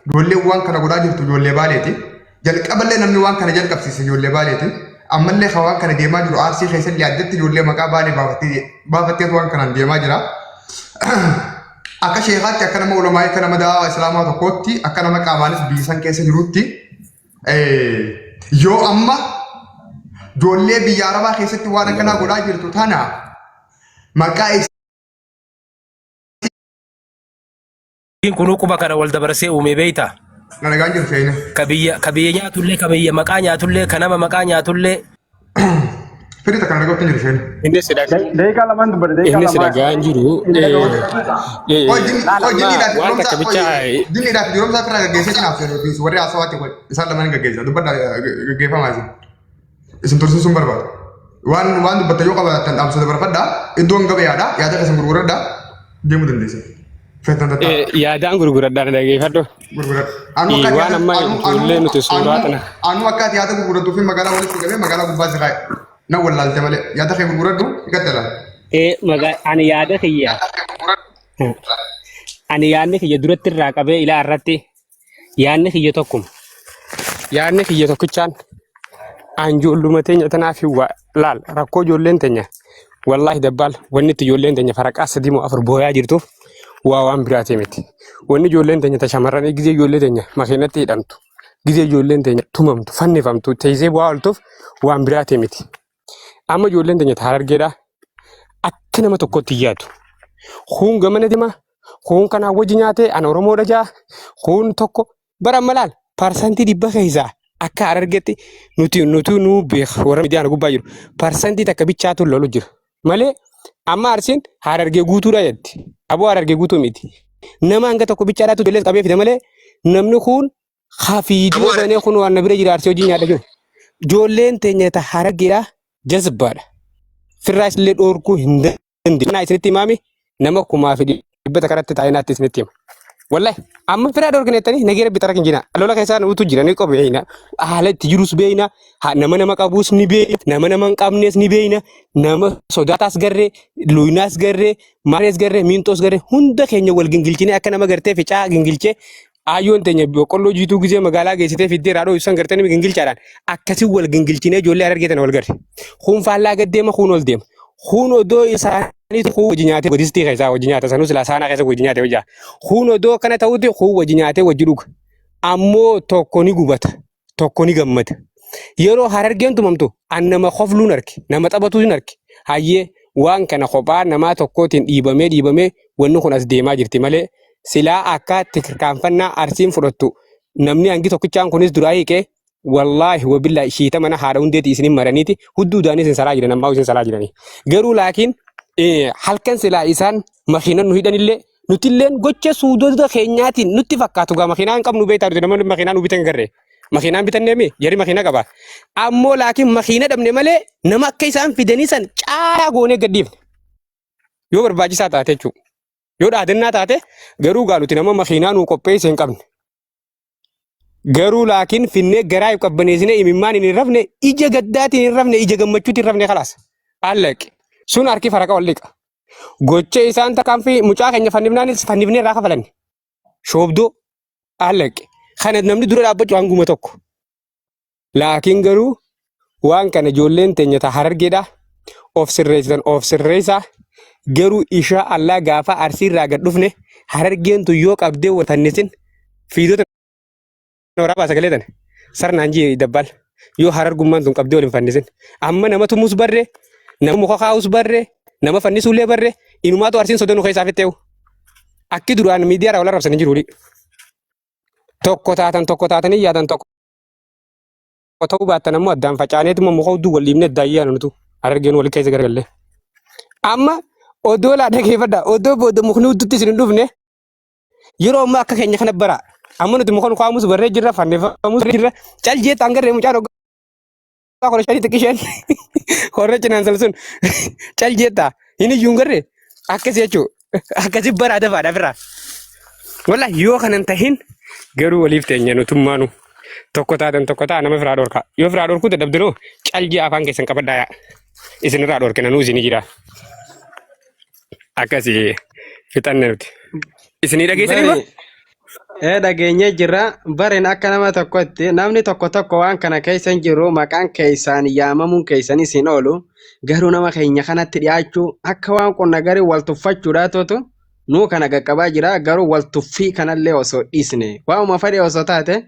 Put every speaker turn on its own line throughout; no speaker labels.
Ijoolleen waan kana godhaa jirtu ijoollee Baaleeti. Jalqaballee namni waan kana jalqabsiise ijoollee Baaleeti. Ammallee kan waan kana deemaa jiru Arsii keessallee addatti ijoollee maqaa Baalee baafattee baafatteetu waan kanaan deemaa jira. Akka sheekaatti akka nama ulamaa'ii akka nama da'awaa islaamaa tokkootti akka nama qaamaanis biyya san keessa jirutti yoo amma ijoollee biyya Arabaa keessatti waan akkanaa godhaa jirtu tana maqaa
Kunuu quba kana wal dabarsee uume beeyta.
Na nagaan jiru seena.
Ka biyya ka biyya nyaatullee ka biyya maqaa nyaatullee ka nama maqaa nyaatullee.
Firii takka na dhaga'utti hin jiru seena.
Inni si dhagaa
Daqiiqaa lamaan dubbate daqiiqaa
inni si
lamaan.
dhagaa hin jiru.
Hin dhaga'u.
Qoy jinni
Laal
qoy
amma
jinniidhaaf
waan
firoomsaa
takka
qoy
bichaa
jinniidhaaf firoomsaa firraa gaggeessee cinaaf seenu warri haasawaatti qoy isaan lamaan gaggeessa dubbadhaa gaggeeffamaa isin. Isin tursiisuun barbaadu. Waan waan dubbatta yoo qabaattan dhaamsa dabarfadhaa iddoon gabayaadha yaada keessan gurguradhaa deemuu dandeessan. Feetan tattaa
Yaadaan gurguradhaan dhageeffadhu.
gurguradha. Anuu akka ati
Waan
yaada
amma
anuu
ijoollee
anuu
nuti suuraa
anuu
tana
anuu akka ati yaada gurgurattuu fi magaalaa walitti qabee magaalaa gubbaa si kaa'e. Na wallaalte malee yaada kee gurguradhu iqaxxala.
Ani yaada kiyya ani yaadni kiyya duratti irraa qabee ilaa irratti yaadni kiyya tokkuma.
Yaadni kiyya tokkichaan an ijoolluma teenya tanaaf hin waa laal rakkoo ijoolleen teenya wallaahi dabbaal wanni itti ijoolleen teenya faraqaa sadii moo afur booyaa jirtuuf waa waan biraati miti. Wanni ijoolleen teenya ta shamarranii gizee ijoollee teenya makiinatti hidhamtu gizee ijoolleen teenya tumamtu fannifamtu teessee bu'aa ooltuuf waan biraati miti. Amma ijoolleen teenya ta harargeedha akka nama tokkotti hin yaadu. Kuun gamana deema kuun kanaa wajji nyaatee an Oromoodha jaa kuun tokko bara amma laal 100% keessaa akka Harargetti nuti nuti nuu beeka warra miidiyaan gubbaa jiru 1% bichaatu lolu jira malee amma Arsiin Harargee guutuudha jetti aboo Harargee guutuu miti nama hanga tokko bichaadhaatu ijoollee qabee fida malee namni kun hafiidoo banee kun waan na bira jira Arsii hojii nyaadha jiru ijoolleen teenya ta Harargeedha jazbaadha firraa isillee dhoorkuu hin dandeenye. Kana isinitti himaami nama 1500 karatti taa'ee naatti isinitti hima. Wallahi amma firaa dhorkinettanii nagee rabbi xaraka hin jina. Lola keessaa nutu jira ni qobeeyna. Haala itti jirus beeyna. Nama nama qabuus ni beeyna. Nama nama hin qabnes ni beeyna. Nama sodaataas garree, luynaas garree, maarees garree, miinxoos garree hunda keenya wal gingilchinee akka nama gartee ficaa gingilchee Aayyoon teenya boqqolloo jiituu gizee magaalaa geessitee fiddee irraa dhooysu san gartee nami gingilchaadhaan akkasii wal gingilchinee ijoollee harargee tana wal garre. Kuun faallaa gad deema kuun ol deema. Kuun odoo isaanii kuun wajji nyaatee godistii keessaa wajji nyaata sanuu silaa saanaa keessa wajji nyaatee hojjaa. Kuun odoo akkana ta'utti kuun wajji nyaatee wajji dhuga. Ammoo tokko ni gubata. Tokko ni gammada. Yeroo harargeen tumamtu an nama kofluun arke, nama taphatuun arke. Hayyee waan kana kophaa namaa tokkootiin dhiibamee dhiibamee wanni kun as deemaa jirti malee silaa akka tirkaanfannaa Arsiin fudhattu namni hangi tokkichaan kunis duraa hiiqee wallaahi wabillaahi shiita mana haadha hundeeti isinin maraniiti hudduu daanii isin salaa jiran ammaa isin salaa jiranii. Garuu laakiin halkan silaa isaan makiinan nu hidhanillee Nutilleen gocha suudota keenyaatiin nutti fakkaatu gaa makiinaa hin qabnu beektaa nuti namoonni makiinaa nu bitan garree. Makiinaan bitannee mi jarri makiina qaba. Ammoo laakiin makiina dhabne malee nama akka isaan fidanii san caalaa goonee gadhiifne. Yoo barbaachisaa taate jechuudha. Yoo dhaadannaa taate garuu gaa nuti nama makiinaa nuu qopheesse hin qabne. Garuu laakiin finnee garaa if qabbaneessine imimmaan hin rafne ija gaddaatiin hin rafne ija gammachuutiin hin rafne kalaas. Allaqe. Sun harki faraqa wal liqa. Gocha isaan tarkaanfii mucaa keenya fannifnaanis fannifnee irraa kafalanne. Shoobdoo allaqe. Kana namni dura dhaabbachuu hanguma tokko. Laakiin garuu waan kana ijoolleen teenya ta harargeedha of sirreessitan of sirreessaa garuu ishaa allaa gaafa arsii irraa gad dhufne harargeen tun yoo qabdee wal fannisin fiidota waraabaa sagalee tana sarnaan jii dabbal yoo harargummaan tun qabdee wal hin fannisin amma nama tumuus barre nama muka kaa'us barre nama fannisuullee barre inumaatu arsiin sodanuu keessaa fixxeewu akki duraan miidiyaa irraa wal arrabsan hin jiru tokko taatan tokko taatanii yaadan tokko ta'uu baattan ammoo addaan facaaneetuma muka hudduu wal dhiibnee addaan yaanu nutu harargeen wal keessa garagalle. Amma odoo laa dhageeffadha odoo booda mukni hudduutti isin hin dhufne yeroo ammaa akka keenya kana bara amma nuti muka nu kaamus barree jirra fannifamus barree jirra cal jeettaan garree mucaan waggaa 15 xiqqisheen horra cinaan salsun cal jeettaa hin iyyuu hin garree akkasi jechuudha. Akkasi bara dafaadha firraa. Wallahi yoo kanan tahin garuu waliif teenya nutummaanu tokko taatan tokko ta'a nama firaa dhorka. Yoo firaa dhorkuu dadhabdanoo caljii afaan keessan qabadhaa yaa. Isinirraa dhorkina nuu isinii jira. Akkasi fixanne nuti. Isinii dhageessanii moo?
Bari
Ee dhageenyee jirra. Baren akka nama tokkotti namni tokko tokko waan kana keessa hin jiru maqaan keessaan yaamamuun keessanis hin oolu. Garuu nama keenya kanatti dhiyaachuu akka waan qonna garii wal tuffachuudhaatutu nuu kana qaqqabaa jira. Garuu wal tuffii kanallee osoo dhiisne waanuma fedhe osoo taate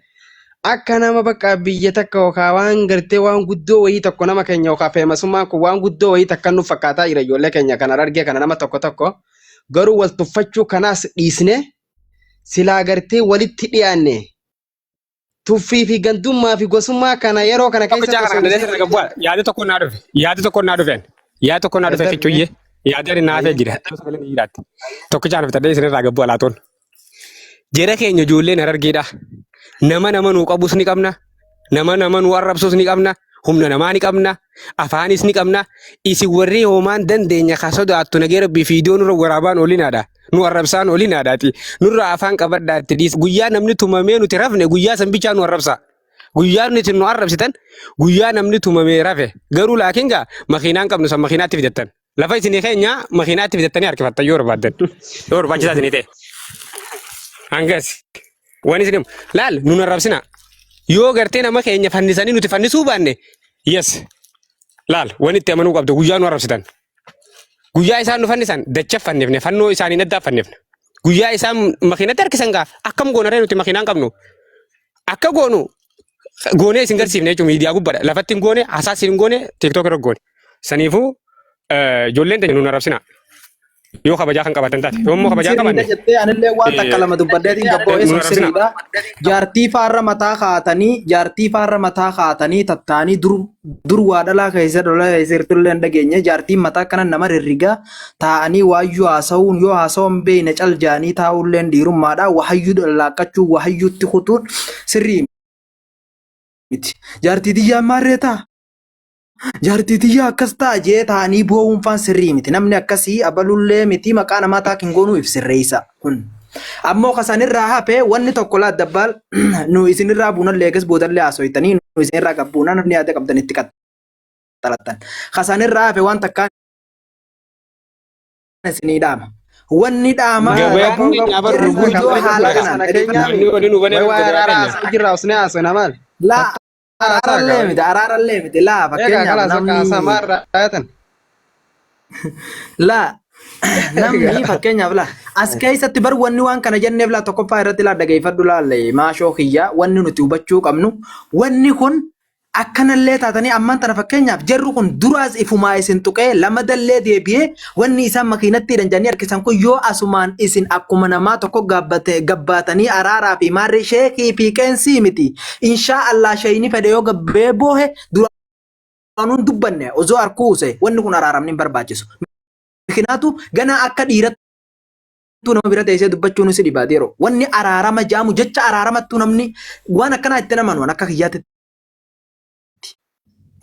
akka nama bakka biyya takka yookaan waan gartee waan guddoo wayii tokko nama keenya yookaan feemasummaan kun waan guddoo wayii takka nuuf fakkaataa jira ijoollee keenya kana argee kana nama tokko tokko garuu wal tuffachuu kanaas dhiisne silaa gartee walitti dhiyaanne tuffii fi gandummaa fi gosummaa kana yeroo kana
Tokko
keessatti
caa
osoo
kana
hin
dandeessa
seenne
gabbu'a. Yaada tokko naa dhufe. Yaada tokko naa dhufeen. Yaada tokko naa dhufe
darbe
fichuyyee. Yaada ani naafee
ayyee
jira. Sagaleen ni jiraatti. Tokko caa dhufe isinirraa gabbu'a laatoon. Jara keenya ijoolleen harargeedha. Nama nama nuu qabus ni qabna. Nama nama nuu arrabsus ni qabna. Humna namaa ni qabna. Afaanis ni qabna. Isin warri hoomaan dandeenya ka sodaattu nagee rabbii fiidiyoo nurra waraabaan olinaadha. Nu arrabsaan olinaadhaati. Nurra afaan qabadhaatti dhiis. Guyyaa namni tumamee nuti rafne guyyaa san bichaa nu arrabsa. Guyyaa nuti nu arrabsitan guyyaa namni tumamee rafe. Garuu laakiin gaa makiinaan qabnu san makiinaatti fidattan. Lafa isinii keenya makiinaatti bitattanii harkifattan yoo barbaaddan. Yoo barbaachisaa isinii ta'e. Hangas. Waan isin himu. Laal nun arrabsina. Yoo gartee nama keenya fannisanii nuti fannisuu baanne yes. Laal waan itti amanuu qabdu guyyaa nu arrabsitan. Guyyaa isaan nu fannisan dacha fannifne fannoo isaaniin addaa fannifne. Guyyaa isaan makiinatti harkisan gaa akkam goona ree nuti makiinaan qabnu. Akka goonu goonee isin garsiifne jechuun miidiyaa gubbaadha. Lafatti hin goone, hasaas hin goone, TikTok irra goone. Saniifuu ijoolleen teenya nun arrabsina. Yoo kabajaa kan qabaatan taate. Yoo immoo kabajaa hin
Sirriidha
qabaanne
jettee anillee waan takka lama dubbadheetiin gabboo'ee
nun
sun
arrabsina.
sirriidha. Jaartii faarra mataa kaatanii jaartii faarra mataa kaatanii tattaanii dur dur waa dhalaa keessa dhalaa keessa jirtullee hin dhageenye jaartiin mataa akkana nama rirrigaa taa'anii waayyuu haasa'uun yoo haasa'uun beeyne cal jaanii taa'uulleen dhiirummaadha wahayyuu dhallaaqqachuu wahayyuutti kutuun sirrii miti. Jaartii tiyyaa maarree ta'a. Jaartii tiyyaa akkas ta'a jee taa'anii boo'uun faan sirrii miti. Namni akkasii abalullee miti maqaa namaa taak hin goonuu if sirreessa kun. Ammoo kasanirraa hafe wanni tokko laa dabbaal nu isinirraa buunallee eegas boodallee haasoytanii nu isinirraa gabbuunaa namni yaada qabdan itti qaxxalattan. Kasanirraa hafe waan takkaan isinii dhaama. Wanni dhaamaa
Gabayaan
qabu
keenya bar
jarri
gurguruu
kun yoo haala kanaan
Keenyaa
Namni waliin hubanee
way waa'ee
gabayaa
araaraa
keenya.
haasa'u jirra usnee haasofna maal?
Laa
Haasaa
araarallee
qaba.
miti araarallee miti laa
Egaa
fakkeenyaaf
kalaas bakka haasaa
namni
maal raayatan?
laa namni fakkeenyaaf laa as keessatti bar wanni waan kana jenneef laa tokkoffaa irratti laa dhageeffadhu laalle maashoo kiyyaa wanni nuti hubachuu qabnu wanni kun akkanallee taatanii ammaan tana fakkeenyaaf jarri kun duraas ifumaa isin tuqee lamadallee deebi'ee wanni isaan makiinatti hidhan jedhanii harkisan kun yoo asumaan isin akkuma namaa tokko gaabbate gabbaatanii araaraa fi maarree sheekii fi qeensii miti inshaa Allah sheeyni fedhe yoo gabbee boohe duraanuun dubbanne osoo harkuuse wanni kun araaramni hin barbaachisu. Mikinaatu ganaa akka dhiirattuu nama bira teessee dubbachuun si dhibaa yeroo wanni araarama jaamu jecha araaramattuu namni waan akkanaa itti namanu waan akka kiyyaatti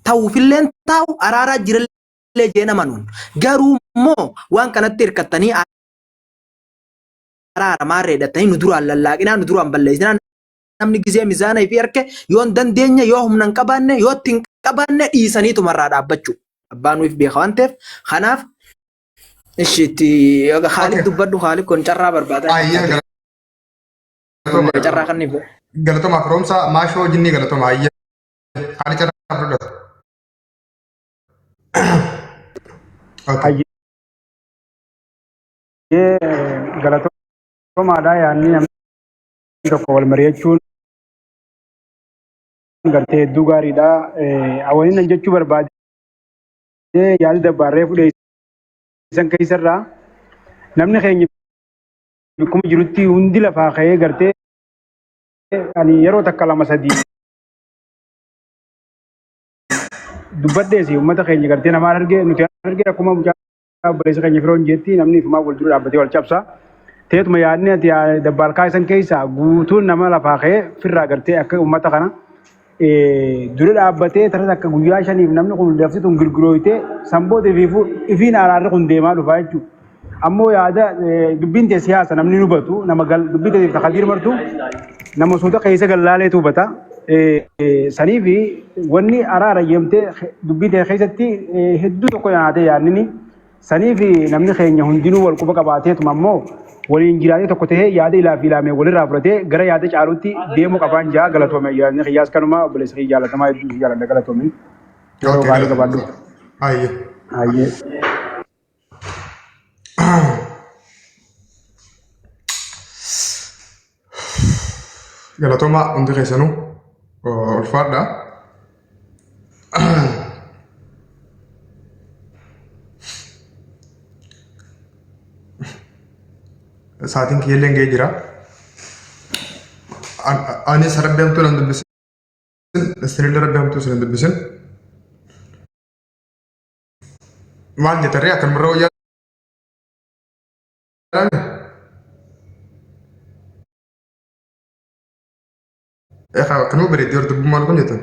ta'uufilleen taa'u araaraa jirallee jee namanuun garuu immoo waan kanatti hirkattanii araaramaa reedhattanii nu duraan lallaaqinaa nu duraan balleessinaa namni gizee mizaana fi harke yoo hin dandeenye yoo humna hin qabaanne yoo itti hin qabaanne dhiisanii tumarraa dhaabbachuu abbaan nuuf beeka waan ta'eef kanaaf ishi itti Khaalid
Okay.
dubbadhu Khaalid kun carraa barbaada
Ayyee galatoma.
carraa kan niif
Galatoma firoomsa maashoo jinnii galatoma ayyee. Haali carraa fudhatu. Okay.
Hayyee galatoomaadha yaadni namni tokko wal mari'achuun gartee hedduu gaariidha. Awwaliin nan jechuu barbaade yaada dabbaarree fudhe isan keessarraa namni keenya bakkuma jirutti hundi lafaa ka'ee gartee ani yeroo takka lama sadii dubbadheesi uummata keenya gartee namaa argee nuti argee akkuma mucaa obboleessa keenya firoon jetti namni ifumaa wal dura dhaabbatee wal cabsa. Teetuma yaadni ati dabbaalkaa isan keessaa guutuun nama lafaa ka'ee firraa gartee akka uummata kana dura dhaabbatee tara takka guyyaa shaniif namni kun lafti tun girgirooytee san booda ifiifuu ifiin araarri kun deemaa dhufaa jechuudha. Ammoo yaada dubbiin tee siyaasa namni hin hubatu nama gal dubbii tee takadiir martu nama suuta keessa gallaaleetu hubata. Saniif wanni araara jeemtee dubbii tee keessatti hedduu tokko nyaatee yaadnini. Saniif namni keenya hundinuu wal quba qabaateetuma ammoo waliin jiraatee tokko tahee yaada ilaa fi ilaamee walirraa fudhatee gara yaada caaluutti deemuu qabaan jaa galatoome yaadni kiyyaas kanuma obboleessa kiyya jaalatamaa hedduu si jaaladha galatoome yeroo
Okay,
gaarii qabaadhu.
Hayyee.
Hayyee.
Galatoomaa hundi keessanuu ulfaadha. Saatiin kiyyallee ga'ee jira. Anis rabbi hamtuu nan dubbisin, isinillee rabbi hamtuu isin hin dubbisin. Maal jettarree akkanumarra wayyaa Egaa akkanuma bareeddee hordofummaan kun jettan.